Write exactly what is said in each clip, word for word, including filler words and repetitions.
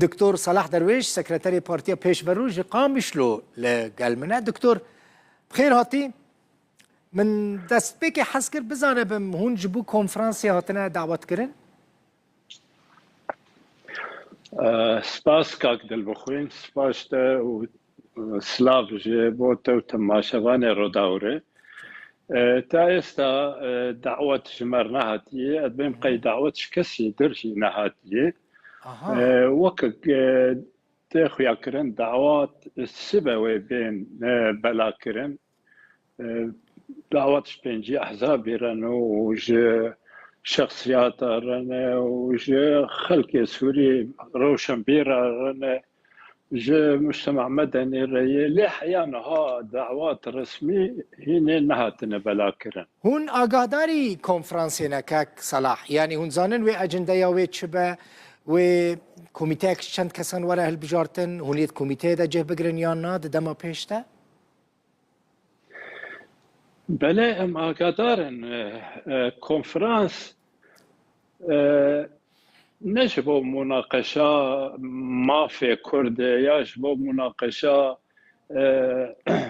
Doktor Salah Derwêş, sekreterê Partiya Pêşverû ji Qamişlo li gel min e. Doktor, bi xêr hatî. Min destpêkê hez kir bizanibim, hûn ji bo konferansê hatine dawetkirin? Eh, spas kak Dilbixwîn, spas te û, eh, silav ji bo te û temaşevanê Rodawrê. Eh, ta êsta, eh, dawet ji me re nehatiye, ez bêm qey dawet ji kesî dir jî nehatiye. Aha. Eh, wekek, eh, tê xuyakirin, dawet sibe wê bên, eh, belakirin. Eh, dawet ji pêncî ehzabî re ne û ji şexsiyata re ne û ji xelkê Sûrî rewşenbîra re ne, ji mujtema medenî re ye. Lê heya niha dawet resmî hînê nehatine belakirin. Hûn agahdarî konferansê ne, kek Salah? Yanî hûn zanin wê ecindeya wê çi be? Wê komîteyek ji çend kesan were hilbijartin? Hûn yê di komîteyê de cih bigirin yan na di dema pêş de? Belê, em agadar in. E, e, konferans, e, ne ji bo munaqeşa mafê Kurd e ya ji bo munaqeşa, e,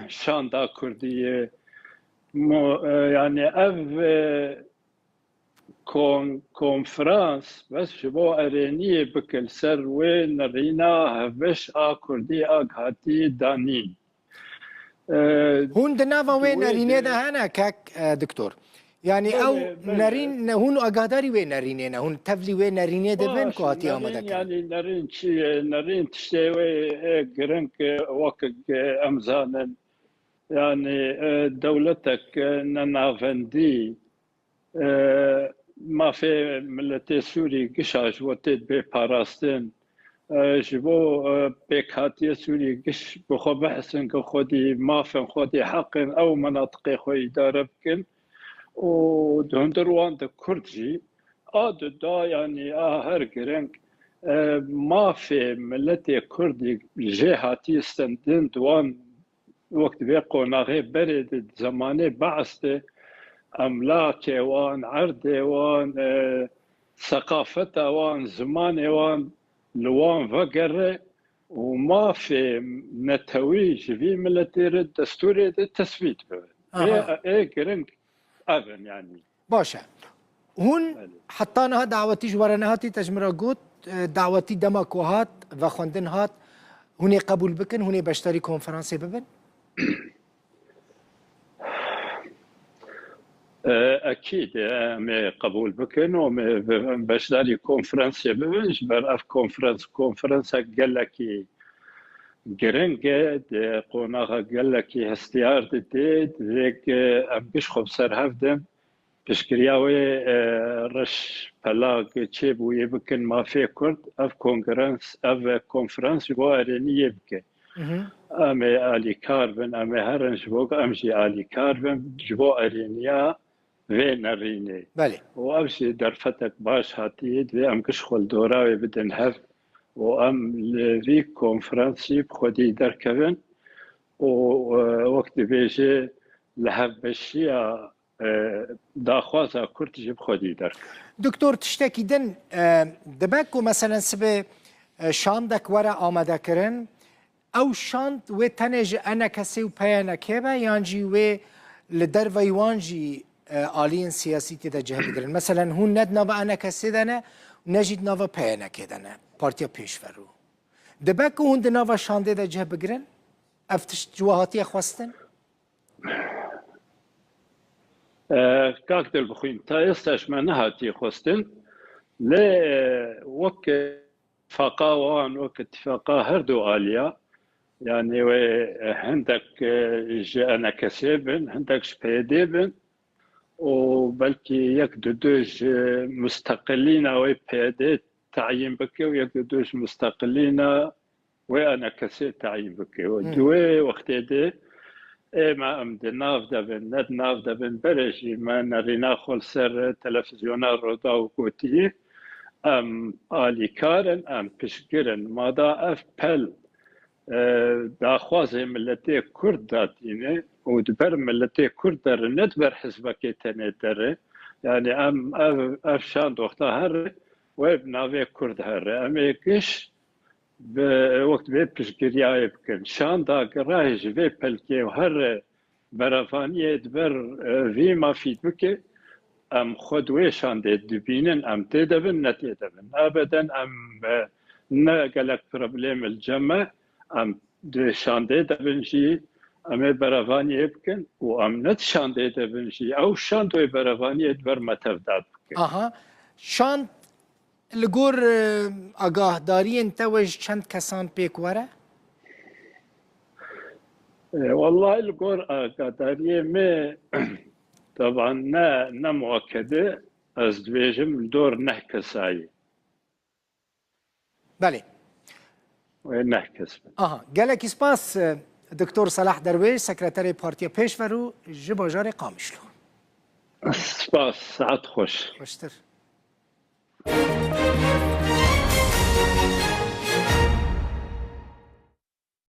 şanda Kurdî ye. Mo-, e, yanî ev, e, kon-, konferans bes ji bo erêniyê bike li ser wê nerîna hevbeş a Kurdî a gihatî danîn. E, Hûn di nava wê wê nerînê de de hene, kek, e, doktor? Yanî Belê, ew belê. Nerîn, ne, hûn agadarî wê nerînê ne, hûn tevlî wê nerînê de bin Baş, ku hatiye nerîn, amade kirin? Yanî nerîn çi ye? Nerîn tiştê wê, e, giring, e, wek, e, em zanin. Yanî, e, dewletek, e, nenavendî, e, mafê miletê Sûrî gişa ji we tê dibê parastin. E, ji bo, e, pêkhatiye Sûrî giş bi xwe bihisin ku xwedî mafên xwedî heqên ew menatiqê xwe îdare bikin û di hundir wan de Kurd jî a duda, yanî a her giring, e, mafê miletê Kurdî jê hatiye stendin di wan wek di vê qonaxê berê de di zemanê Be'es de emlakê wan, erdê wan, e, seqafeta wan, zimanê wan li wan vegere û mafê netewî ji vî miletê re destûrê de tesbît bibe. Aha. Ê, ê giring ev in yanî. Baş e. Hûn Belê. Heta niha dawetî ji we re nehatî, te ji min re got, e, dawetî dema ku hat, vexwendin hat, hûn ê qebûl bikin, hûn ê beşdarî konferansê bibin? E, ekîd, e, em ê qebûl bikin û em ê be-, beşdarî konferansê bibin, ji ber ev konferans, konferansek gelekî giring e, di qonaxa gelekî hestiyar dide, divê ku em giş xwe bi ser hev din, piştgiriya wê, e, reş pelag çêbûyê bikin mafê Kurd, ev kongrens, ev konferans ji bo erêniyê bike. Mhm. Em ê alîkar bin, em ê herin ji bo em jî alîkar bin, ji bo erêniya vê nerînê. Belê. Û ev jî derfetek baş hatiye, divê em giş xwe li dora wê bidin hev û em li vî konferansî bi xwedî derkevin û, e, wek dibêje li hevbeşiya e, daxwaza Kurd jî bi xwedî derket. Doktor, tiştekî din, e, dibe ku meselen sibê, e, şandek were amadekirin, ew şand wê tenê ji ENKSê û PYNKê be yan jî wê li derveyî wan jî, e, aliyên siyasî tê de cih bigirin? Meselen hûn ne di nava ENKSê de ne, ne jî di nava PYNKê de ne, Partiya Pêşverû. Dibe ku hûn di nava şandê de cih bigirin? Ev tişt ji we hatiye xwestin? Eh, kak Dilbixwîn, ta êsta ji me nehatiye xwestin. Lê, eh, wek tifaqa wan, wek tifaqa her du aliya, yanî wê, eh, hindek, eh, ji ENKSê bin, hindek ji PYDê bin û belkî yek du du ji musteqilîna wê PYDê tayîn bike û yek du du ji musteqilîna wê ENKSê tayîn bike. Û Hmm. di wê wextê de ê me em di nav de bin, ne di nav de bin, berê jî me nerîna xwe li ser televîzyona Rodaw gotiye, em alîkar in, em piştgir in. Mada ev pel, e, daxwazê miletê Kurd datîne û di ber miletê Kurd de re, ne di ber hizbekê tenê de re. Yanî em ev, ev şand wexta here, wê bi navê Kurd here. Em ê giş bi wek vê piştgiriyayê bikin. Şanda girayê ji vê pelkê û her berevaniyê di ber, e, vî mafî bike, em xwe di wê şandê dibînin, em tê de bin, ne tê de bin. Ebeden em, e, ne gelek problem li cem me, em di şandê de bin jî, em ê berevaniyê bikin û em ne di şandê de bin jî, ew şand wê berevaniyê di ber me tevda dike. Aha. Şand li gor, e, agahdariyên te we ji çend kesan pêk were? E, wellahî li gor agadariyê me, teban ne, ne muakede, ez dibêjim li dor neh kesayî. Belê. Wê neh kes bin. Aha, gelekî spas, e, Doktor Selah Derwêş, sekreterê Partiya Pêşverû ji bajarê Qamişlo. Spas, saet xweş. Xweştir.